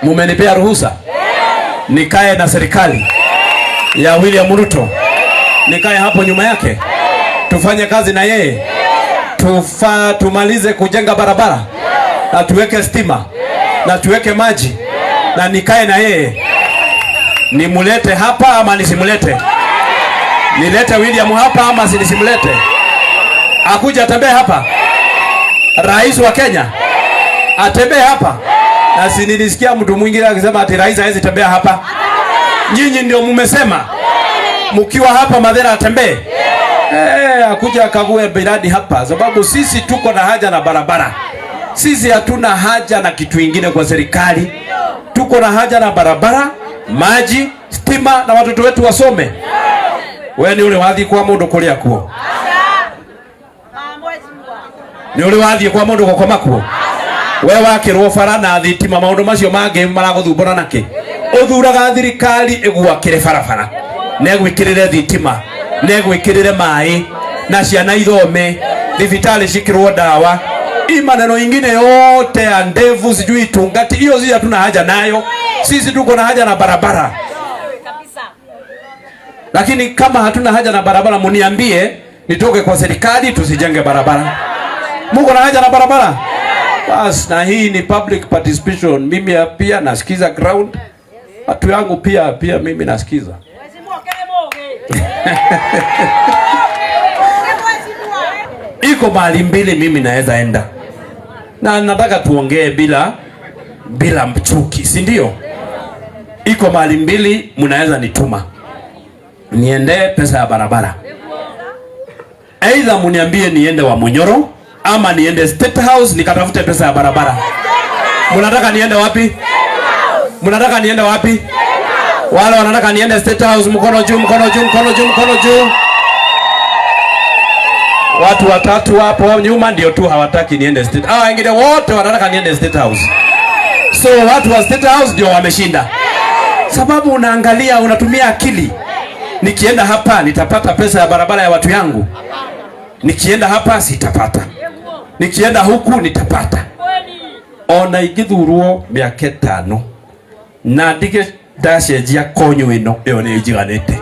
Mumenipea ruhusa nikae na serikali ya William Ruto, nikae hapo nyuma yake, tufanye kazi na yeye, tumalize kujenga barabara na tuweke stima na tuweke maji na nikae na yeye. Nimulete hapa ama nisimulete? Nilete William hapa ama nisimulete? Akuja atembee hapa, rais wa Kenya atembee hapa. Na si nilisikia mtu mwingine akisema ati rais hawezi tembea hapa. Nyinyi ndio mumesema mkiwa hapa Mathira atembee. Akuja akague miradi hapa, sababu sisi tuko na haja na barabara. Sisi hatuna haja na kitu ingine kwa serikali. Tuko na haja na barabara, maji, stima na watoto wetu wasome. We ni uri wathi kwa mundu kuria kuo? Ni uri wathie kwa mundu gukoma kuo? We wakirwo bara na thitima, maundu macio mangi maraguthumbura naki? Uthuraga thirikari igwakire barabara, na ĩgwĩkĩrĩre thitima, na ĩgwĩkĩrĩre maĩ, na ciana ithome, thibitarĩ cikĩrwo ndawa. Hii maneno ingine yote ya ndevu, sijui tungati, hiyo sisi hatuna haja nayo. Sisi tuko na haja na barabara. Lakini kama hatuna haja na barabara, muniambie nitoke kwa serikali tusijenge barabara. Muko na haja na barabara? Bas, na hii ni public participation. Mimi pia nasikiza ground, watu yangu pia mimi nasikiza. Iko mahali mbili mimi naweza enda, na nataka tuongee bila mchuki, si ndio? Iko mahali mbili mnaweza nituma niende pesa ya barabara, aidha muniambie niende wa Munyoro ama niende State House nikatafute pesa ya barabara. Mnataka niende wapi? Mnataka niende wapi? Wale wanataka niende State House, mkono juu, mkono juu, mkono juu, mkono juu. Watu watatu hapo nyuma ndio tu hawataki niende State. Ah, wengine wote wanataka niende State House. So watu wa State House ndio wameshinda. Sababu unaangalia, unatumia akili. Nikienda hapa nitapata pesa ya barabara ya watu yangu. Nikienda hapa sitapata. Nikienda huku nitapata. Ona ingithurwo miaka 5 na ndige ndacenjia konyo ino, iyo ni njiganite.